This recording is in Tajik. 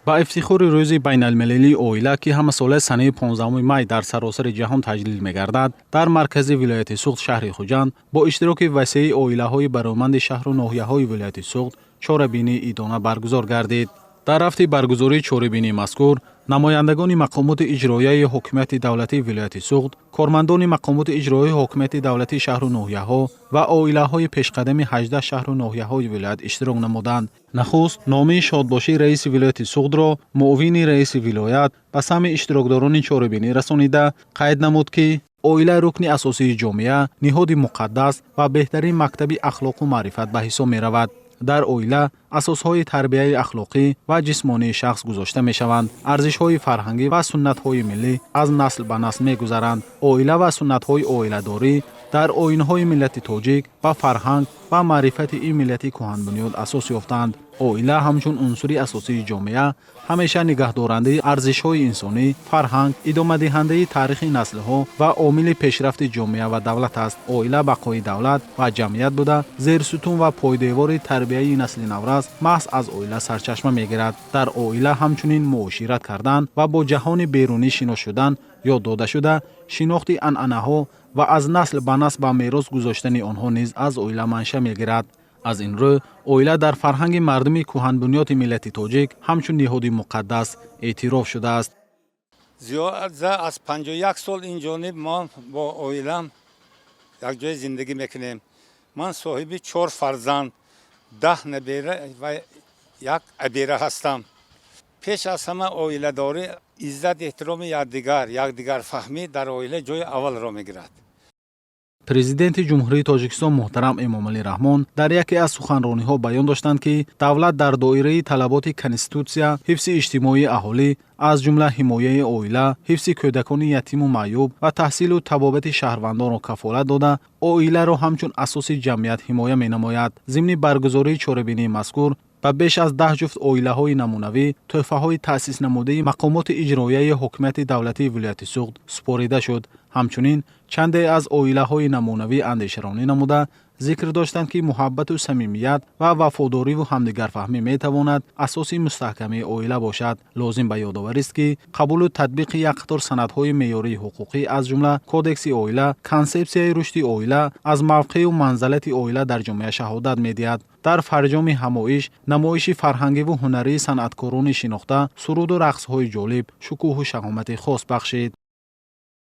Ба ифтихори Рӯзи байналмилалии оила, ки ҳамасола санаи 15 май дар саросари ҷаҳон таҷлил мегардад, дар маркази вилояти Суғд, шаҳри Хуҷанд, бо иштироки васеи оилаҳои бароманди шаҳру ноҳияҳои вилояти Суғд чорабинии идона баргузор гардид. Дар рафти баргузории чорабинии мазкур намояндагони мақомоти иҷроияи ҳокимияти давлатии вилояти Суғд, кормандони мақомоти иҷроияи ҳокимияти давлатии шаҳру ноҳияҳо ва оилаҳои пешқадами 18 шаҳру ноҳияҳои вилоят иштирок намуданд. Нахуст номаи шодбошии раиси вилояти Суғдро муовини раиси вилоят ба самъи иштирокдорони чорабинӣ расонида, қайд намуд, ки оила рукни асосии ҷомеа, ниҳоди муқаддас ва беҳтарин мактаби ахлоқу маърифат ба ҳисоб меравад. Дар оила асосҳои тарбияи ахлоқӣ ва ҷисмонии шахс гузошта мешаванд, арзишҳои фарҳангӣ ва суннатҳои миллӣ аз насл ба насл мегузаранд. Оила ва суннатҳои оиладорӣ дар оинҳои миллати тоҷик ва фарҳанг ва маърифати ин миллати кӯҳанбунёд асос ёфтаанд. Оила ҳамчун унсури асосии ҷомеа ҳамеша нигаҳдорандаи арзишҳои инсонӣ, фарҳанг, идомадиҳандаи таърихи наслҳо ва омили пешрафти ҷомеа ва давлат аст. Оила бақои давлат ва ҷамъият буда, зерсутун ва пойдевори тарбияи насли наврас маҳз аз оила сарчашма мегирад. Дар оила ҳамчунин муошират кардан ва бо ҷаҳони берунӣ шинос шудан ёд дода шуда, шинохти анъанаҳо ва аз насл ба насл ба мерос гузоштани онҳо низ аз оила манша мегирад. Аз ин рӯ оила дар фарҳанги мардуми кӯҳанбунёди миллати тоҷик ҳамчун ниҳоди муқаддас эътироф шудааст. Зиёда аз 51 сол ин ҷониб мо бо оилам якҷоя зиндагӣ мекунем. Ман соҳиби чор фарзанд, 10 набера ва як абера ҳастам. Пеш аз ҳама оиладорӣ, иззат, эҳтироми якдигар, якдигарфаҳмӣ дар оила ҷои аввалро мегирад. Президенти Ҷумҳурии Тоҷикистон муҳтарам Эмомалӣ Раҳмон дар яке аз суханрониҳо баён доштанд, ки давлат дар доираи талаботи Конститутсия ҳифзи иҷтимоии аҳолӣ, аз ҷумла ҳимояи оила, ҳифзи кӯдакони ятиму маъюб ва таҳсилу табобати шаҳрвандонро кафолат дода, оиларо ҳамчун асоси ҷамъият ҳимоя менамояд. Зимни баргузории чорабинии мазкур ба беш аз 10 ҷуфт оилаҳои намунавӣ тӯҳфаҳои таъсиснамудаи мақомоти иҷроияи ҳокимияти давлатии вилояти Суғд супорида шуд. Ҳамчунин чанде аз оилаҳои намунавӣ андешаронӣ намуда, зикр доштанд, ки муҳаббату самимият ва вафодориву ҳамдигарфаҳмӣ метавонад асоси мустаҳкамии оила бошад. Лозим ба ёдоварист, ки қабулу татбиқи як қатор санадҳои меъёрии ҳуқуқӣ, аз ҷумла Кодекси оила, Консепсияи рушди оила аз мавқеу манзалати оила дар ҷомеа шаҳодат медиҳад. Дар фарҷоми ҳамоиш намоиши фарҳангиву ҳунарии санъаткорони шинохта, суруду рақсҳои ҷолиб шукӯҳу шаҳомати хос бахшид.